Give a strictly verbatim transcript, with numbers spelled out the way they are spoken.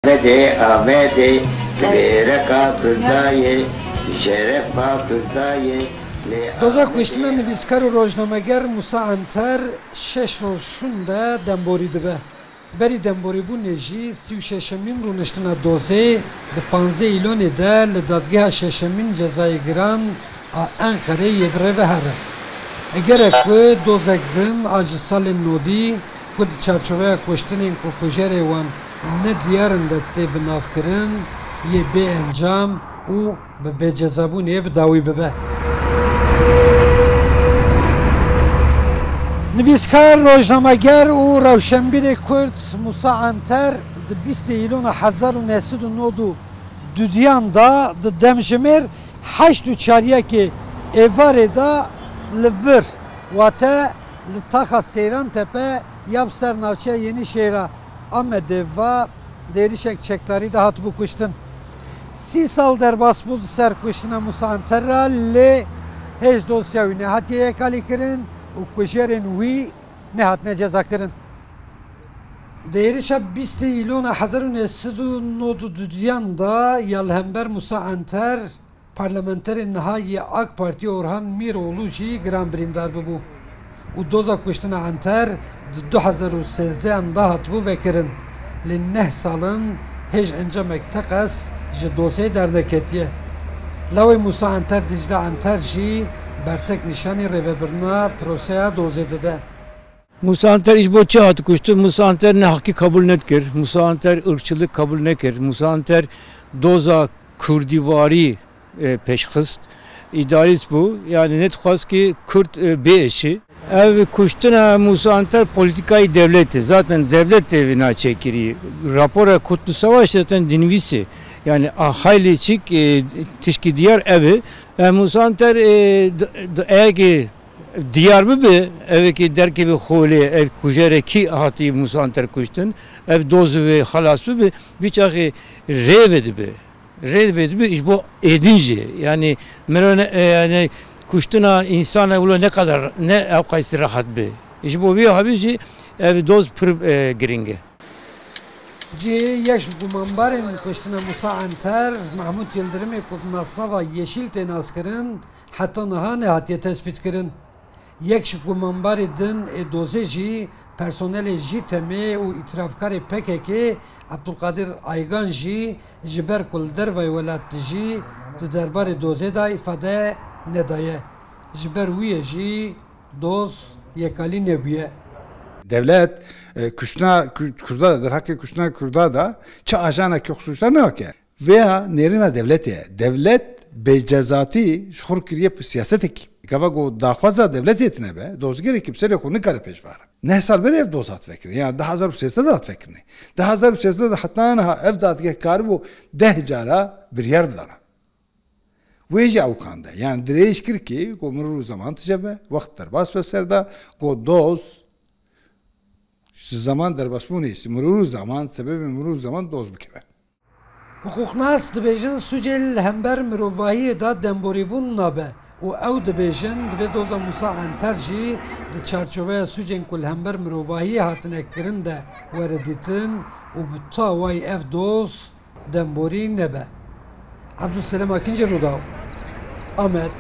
Amedê, Amedê, bêreka Kurda ye, şerefa Kurda ye, lê Doza Amedê kuştina nivîskar û rojnameger Musa Anter şeş roj şûnde demborî dibe. Berî demborîbûnê jî sî û şeşemîn rûniştina dozê di panzdeh Îlonê de li Dadgeha Şeşemîn Cezayê Giran a Enqereyê yê bi rê ve here. Egerek ku dozek din a ji salên nodî ku di çarçoveya kuştinên ku kujerê wan ne diyar in de tê binavkirin, yê bê encam û bi bêcezabûnê bi dawî bibe. Nivîskar, rojnameger û rewşenbîrê Kurd Musa Anter di bîstê Îlona hezar û neh sed û nod û dudiyan de di demjimêr heşt û çar yekê êvarê de li vir, wate li taxa Seyrantepe ya bi ser navçeya Yenîşehîra Amedê ve di êrişek çekdarî de hatibû kuştin. Sî sal derbas bû di ser kuştina Musa Anter re, lê hêj dosya wî nehatiye yekalîkirin û kujerên wî nehatine cezakirin. Di êrişa bîstê Îlona hezar û neh sed û nod û dudiyan de ya li hember Musa Anter, parlamenterê niha yê AK Partî Orhan Mîroğlu jî giran birîndar bibû û doza kuştina Anter di du hezar û sêzdeh de hatibû vekirin. Lê neh sal in hêj encamek teqez ji dozê derneketiye. Lawê Musa Anter Dicle Anter jî bertek nîşanî rêvebirina proseya dozê dide. Musa Anter ji bo çi hat kuştin? Musa Anter neheqî kabûl nedikir. Musa Anter irkçilik kabûl nekir. Musa Anter doza kurdîwarî, e, pêşxist. Îdarîst bû. Yani nedixwest ki kurd, e, bêeşî. Ev kuştina Musa Anter polîtîkayê dewletê. Zaten dewletê vîna çêkirî. Rapora Kurtlu Savaş zaten dinivîsê. Yani a haylê çik, e, tişkî diyar ev e. E, Musa Anter, e, d-, d-, eger diyar bibe, evekî derkeve xolê, ev kujerekî hatî Musa Anter kuştin, ev doz ve xelas bibe, vî çaxê rê vedibe. Rê vedibe ji bo êdin jî. Yani mero ne, e, yani kuştina însan wilo ne kadar, ne ew qeysî rehat be. Ji bo vî habî jî ev doz pir, e, giring e. Cihê yek ji gumanbarên kuştina Musa Anter, Mehmûd Yildirimê ku bi nasnava Yeşîl tê naskirin, heta niha nehatiye tespîtkirin. Yek ji gumanbarê din ê dozê jî personelê JÎTEMê û îtirafkarê P K K, Abdulkadir Aygan jî ji ber ku li dervayê welat dijî, di derbarê dozê de îfade nedaye. Ji ber wî yê jî doz yekalî nebûye. Dewlet, e, kuştina Kur-, Kurda de, derheqê kuştina Kurda de çi ajanekî xisûsî nake. Vêya nêrîna dewletê ye. Dewlet bêcezatî ji xwe kiriye siyasetekî. Gava ku daxwaza dewletê tine be, dozgerekî bi serê xwe nikare pêş vare. Neh sal berê ev doz hat vekirin. Ya du hezar û sêzdeh de hat vekirinê. Du hezar û sêzdeh de heta niha ev dadgeh karibû deh cara biryar bidana. Wê jî ew kande. Yani dirêj kir ki ku mirûr û zeman tije be, wext derbas be ser de, ku doz ji zeman derbasbûnê, ji mirûr û zeman, sebebê mirûr û zeman doz bikeve. Hiqûqnas dibêjin sûcê li hember mirovahiyê de demborîbûn nabe û ew dibêjin divê doza Musa Anter jî di çarçoveya sûcên ku li hember mirovahiyê hatine kirin de were dîtin û bi tu awayî ev doz demborî nebe. Ebdulselem Akinci, Rûdaw, Amed.